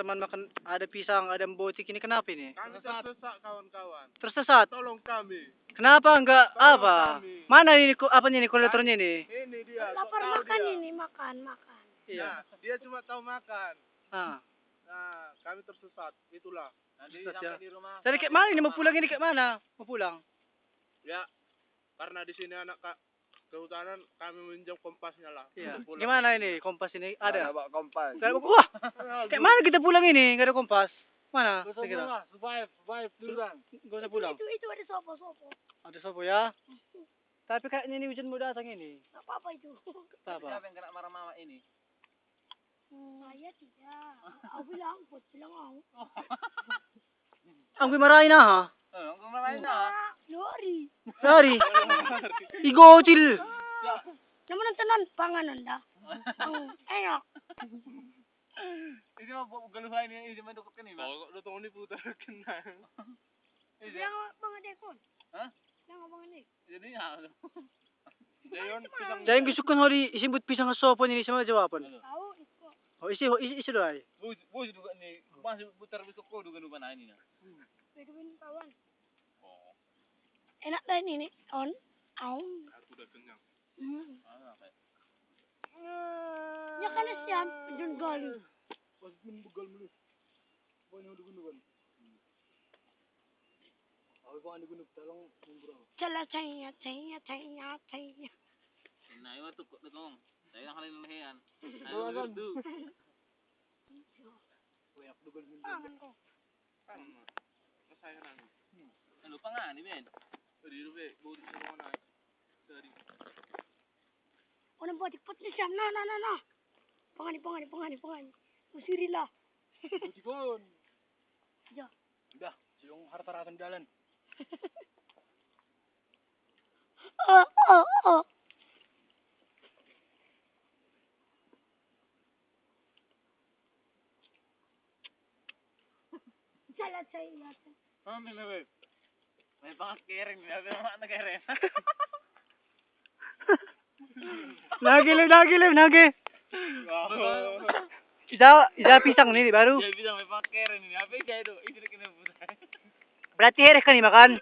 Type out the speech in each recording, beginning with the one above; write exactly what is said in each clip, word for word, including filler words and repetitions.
Teman makan, ada pisang, ada botik, ini kenapa ini? Kami tersesat, kawan-kawan. Tersesat? Tolong kami. Kenapa enggak Tolong apa? Kami. Mana ini ko-, apa ini, konduktornya ini? Ini dia. Lapar, sok tahu makan dia. Ini, makan, makan. Iya. Nah, dia cuma tahu makan. Ah. Nah, kami tersesat. Itulah. Nanti Tersesat, sampai ya. Di rumah. Jadi kayak mana ini, mau pulang ini, kayak mana? Mau pulang? Ya, karena di sini anak ka-, kehutanan, kami minjam kompasnya lah. Iya. Untuk pulang. Gimana ini kompas ini? Ada? Ada, Pak, kompas. Kalau, wah, kayak mana kita pulang ini? Nggak ada kompas. Mana? Gak usah pulang, survive, survive dulu kan. Gak usah pulang. Itu, itu ada sopo, sopo. Ada sopo ya? Tapi kayaknya ini hujan mau datang ini. Nggak apa-apa itu. Nggak apa-apa. Siapa yang kena marah mama ini? Hmm, saya tidak. Aku bilang, bos bilang aku. Ang gimarain na, ha? Oh, ang gumarain na. Lori. Sorry. Igocil. Naman ang tanan, panganon da. Ang, enak. Ini mah bu-, galuhan ini, ini mah dukot kan ini, Bang? Oh, kok lu tahu nih putar kena. Iya. Bilang Bang Ade kon. Hah? Bilang Bang Ade. Jadi ya. Dayon, pisang. Dayon gusto ko nga di isimbut pisang nga sopo ini sa mga jawapan. Ano? Tahu, iko. Oh, isi, isi, isi doy. Bus, bus juga ni. Mas putar gusto ko dugan dugan ini na. Pwede rin kawan. Oh. Enak dah ini, nih. On. Aung. Aku udah kenyang. Hmm. Ah, kayak. Ya kan siyan, dun galing. Pas pun begal muli. Bukan yang dugan dugan. Awi pa nga ni Gunug Talong, yung bro. Chala, chaya, chaya, chaya, chaya. Nah, iwan tuh kok, tuh, kong. Saya nang kalian lehean. Ayo, Bawasan. Berdu. Kuyak dugan minsan. Pangan ko. Ano? Masaya na. Ano pa nga, ni Ben? Pwede, Rube. Buti sa mga na. Sorry. Unang botik, put ni Siam. Na, na, na, na. Pangani, pangani, pangani, pangani. Usirila. Butikon. Ya. Udah, silong harta-harta dalan. Oh, oh, oh. Salat sa iyo. Ano na, we? May pangat kering, sabi naman na kering. Nagi, Lev, nagi, Lev, nagi. Wow. Isa, isa pisang ini baru. Ya, bisa may pangat kering ini. Apa siya ito? Ito na kinabutan. Berarti heres kan dimakan?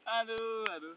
Aduh, aduh.